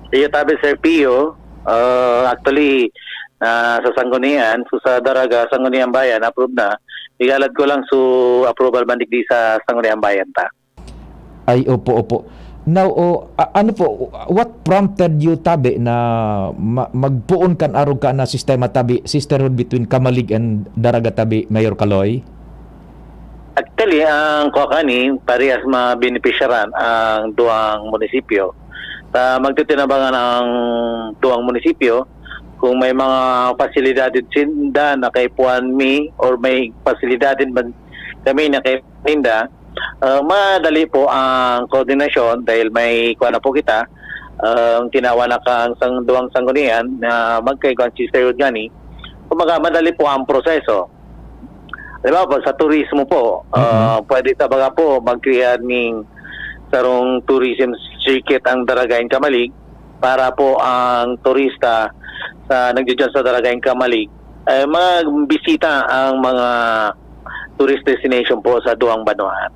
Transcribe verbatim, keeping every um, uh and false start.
Iyo tabi, Sir Pio, ah, actually, ah, sa Sanggunian, so sa Daraga, Sangguniang Bayan, approve na. Igalad ko lang so approval man digdi sa Sangguniang Bayan ta. Ay, opo, opo. Now, o, a- ano po, what prompted you, tabi, na ma- magpoon kan arog ka na sistema, tabi, sisterhood between Camalig and Daraga, tabi, Mayor Kaloy? Actually, ang kuha kani, parehas mabenepisyaran ang duwang munisipyo. Sa magtitinabangan ang duwang munisipyo, kung may mga pasilidad sinda na kaipuhan mi or may pasilidad din man kami na kaipuhan ninda, ah, madali po ang koordinasyon dahil may kuha na po kita, ah, ang tinawa na kang sang, duwang sanggunian na magkaigwang sisterhood gani. Kumbaga, madali po ang proseso. Di ba po, sa turismo po, ah, pwede sa baga po mag-create ning sarong tourism circuit ang Daragayan Kamalig para po ang turista sa nagdidyan sa Daragayan Kamalig ay magbisita ang mga tourist destination po sa duwang banwaan.